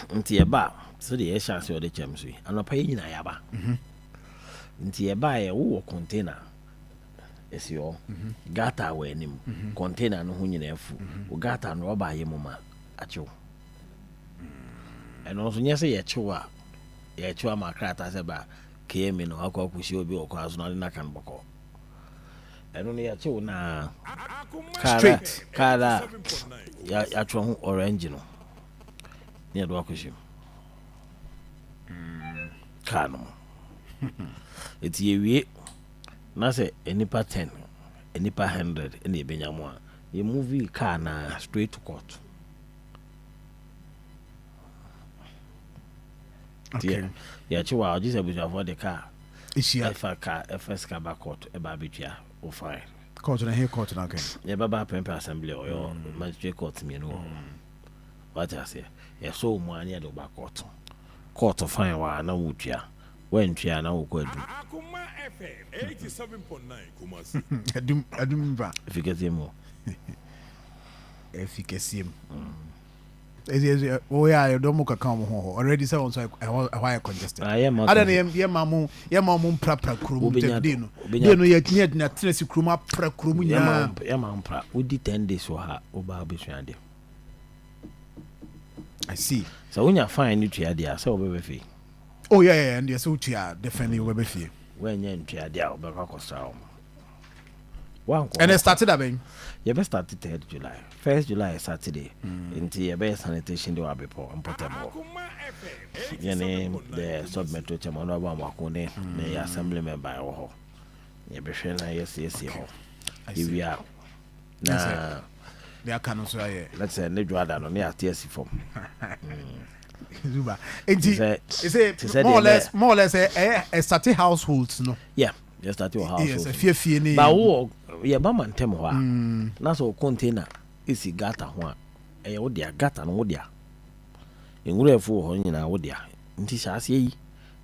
Nti yɛba a, sɛdeɛ yɛhyɛ ase ɔde kyɛm so yi, anɔpa yi nyinaa yɛaba. Nti yɛba a, yɛwowɔ container ɛsi hɔ, gutter wɔ anim, container no ho nyinaa afu wo, gutter no ɔba ayɛ mu ma akyew. Ɛno nso nyɛ sɛ yɛkyew a, yɛkyew ama krataa sɛ ba kmi no akɔ akɔhyia obi wɔ kwan so na ɔde naka no bɔkɔ. Ɛno no yɛkyew naa Straight. Kaa a yɛatwerɛ ho orange no ne yɛde wakɔhyɛ mu kaa no mu. Ɛti yɛwie na sɛ nipa 10, nipa 100 ɛna yɛbɛnya mu a, yɛ move car na straight to court. Nti yɛkye wɔ a, ɔgye sɛ abusuafoɔ de car ɛhyia. Ɛfa car, ɛfa sika ba court, ɛba abɛtua wo fine. Court na he court na okay. Yɛbɛba Prempeh Assembly, ɔyɛ magistrate court mmienu wɔ hɔ, wate aseɛ? Yɛsɔ wo mu a, ne yɛde wo ba court. Court fine wɔ a, na wotua, woantua a, na wokɔ Adum. Akuma FM 87.9 Kumasi. Adum, Adum ba. Ɛfi kɛseɛ mu hɔ. Ɛfi kɛseɛ mu. Ɛsi wɔyɛ a, yɛdɔm mo kaka wɔn ho hɔ already sɛ wɔn nso ɛhɔ ayɛ congested. Ah, yɛ ma Ada na yɛ ma mo mprapra kurom. Wobɛnya tɛ day no wobɛnya day no yɛ yɛ tena tena si kurom apra kurom nyinaa. Yɛma mpra, wodi 10 days wɔ ha, wobaa wobɛsua adeɛ. I see. Sɛ wonya fine no tua deɛ a, sɛ wobɛbɛ fie. Oh yeah, and sɛ wotua, definitely wobɛbɛ fie. Woanya ntua deɛ a, wobɛkɔ akɔsra wo wankɔ. And it started abɛn? Yɛbɛ start 3rd July. 1st July yɛ Saturday, nti yɛbɛyɛ sanitation de wɔ Abepɔ mpɔtam hɔ. Akuma FM Yɛne the sub metro chairman ɔno aba Amako ne yɛ assembly member ɛwɔ hɔ, yɛbɛhwɛ na yɛsiesie hɔ. I see. Yɛwie a na De aka no nso ayɛ na sɛ ne dwoada no ne yɛate asi fam. Zuba nti Te sɛ more or deɛ less, more or less, ɛyɛ ɛsate households no. Yeah, yɛ start wɔ house. Efiefie ne ba wowɔ yɛba ma ntɛm hɔ a, na sɛ wo container ɛsi gutter ho a, ɛyɛ wo dea, gutter no wo dea, nwura ɛfo wɔ hɔ nyinaa wo dea. Nti hyɛ aseɛ yi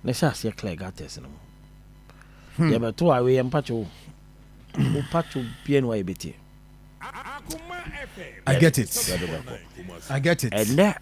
na hyɛ aseɛ clear gutters no mu. Yɛbɛto a, wei yɛ mpakyew wo pakyew bia ne wayɛ bɛtie. Akuma FM I get it. Yɛde bɛkɔ. I get it. Ɛnɛ.